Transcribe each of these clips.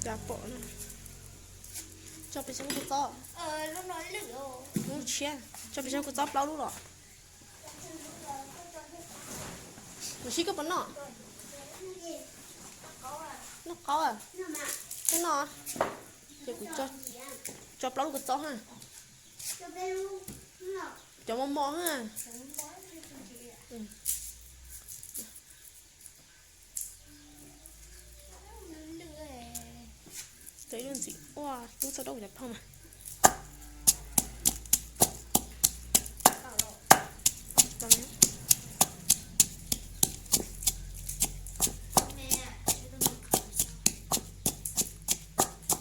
Cas pom, tso pes tsawg kua txob? Lub tshiab, tso pes tsawg kua txob plaub lub los? Mus sib koj puas noj? Noj qaub, koj noj. Ces kuv tso plaub lub kua txob ha. Cov mos mos ha. Tau ib lub ntxim ua tub txog dab cov phauj mas.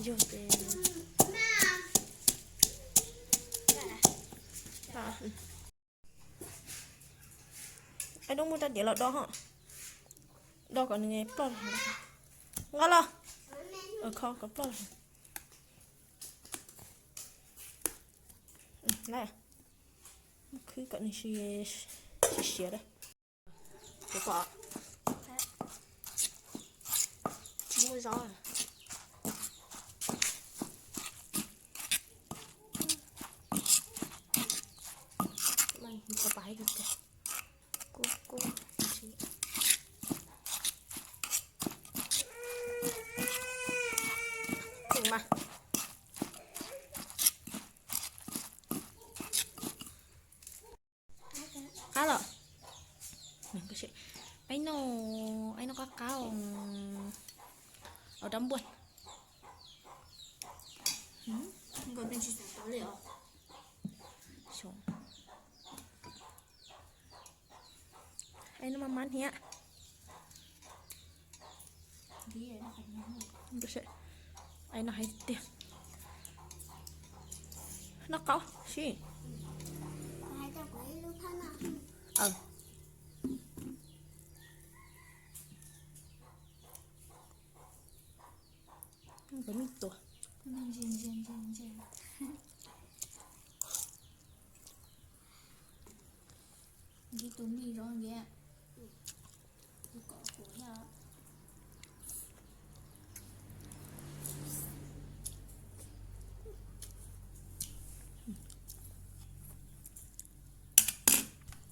Yog ces Aib Doob muab rab diav los do ho, do kom nws ploj. Nqa los. Kho kom ploj. Khwb kom nws siav siav da. Muab zaub. Kub kub. Qab los. Aib noj, aib noj qab qab. Au dab npuaj. Aib noj maj mab hniab. Aib noj hais tiag. Noj qaub sib. Nkawd me tua. Ntsib tus me zoo ntiag.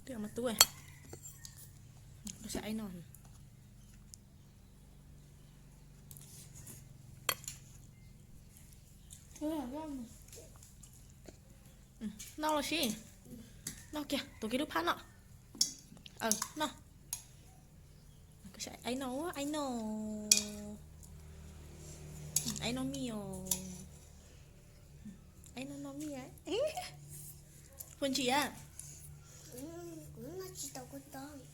Twb mas tub, koj saib aib noj. Noj los sib. Noj kiag, tuav kiag lub phab noj. Noj. Aib noj, aib noj. Aib noj mij os. Aib noj noj mij. Puas ntsim a?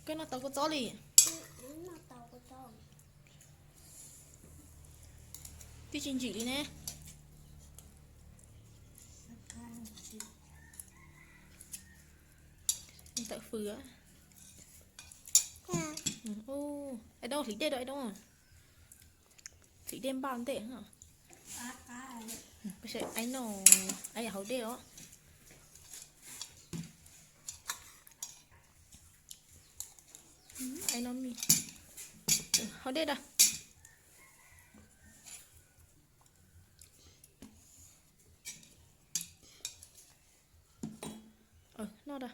Koj noj tau kua txob li? Twb tsis ntsim li ne. Tawm fws. Aib Doob hliv dej rau Aib Doob. Hliv dej npaj ntej. Aib noj, aib yam haus dej os. Aib noj mij. Haus dej da. Noj da.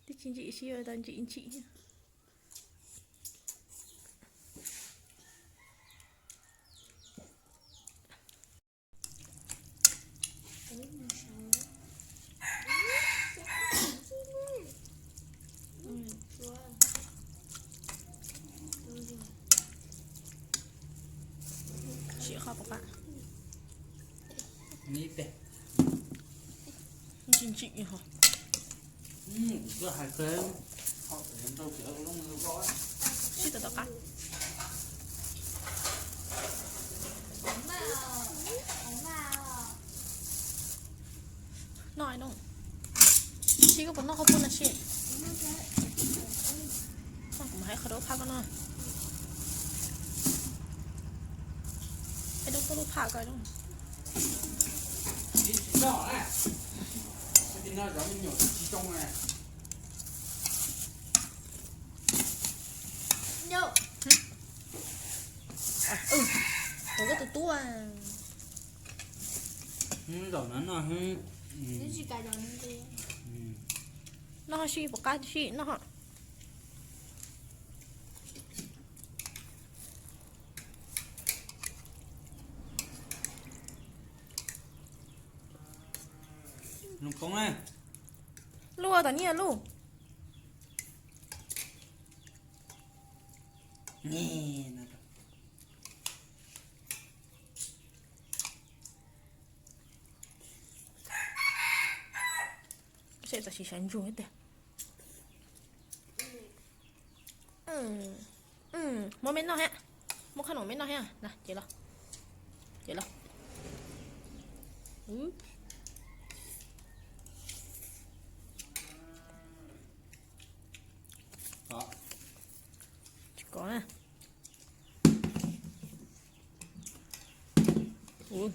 Twb tsis ntsim, sib yuav tau ntsim ntsim. Sim qhov pom qab. Ntsim ntsim ho. Sib tawm tom qab. Noj no. Sib koj puas noj qhov pub no sib? Kuv mam hais qhov rau phaj koj noj. Es rau koj lub phaj koj. Tsis noj, tsis noj cov me nyuam tsis zoo na. Tus tub tub. Zaum no noj. Noj sib puas qab sib noj. Luj tom niag luj. Seb txawm sis sawv ntsug tiag. Muab me noj thiab, muab qhob noom me noj thiab na, ces los, ces los. Tsis kov na. Ub,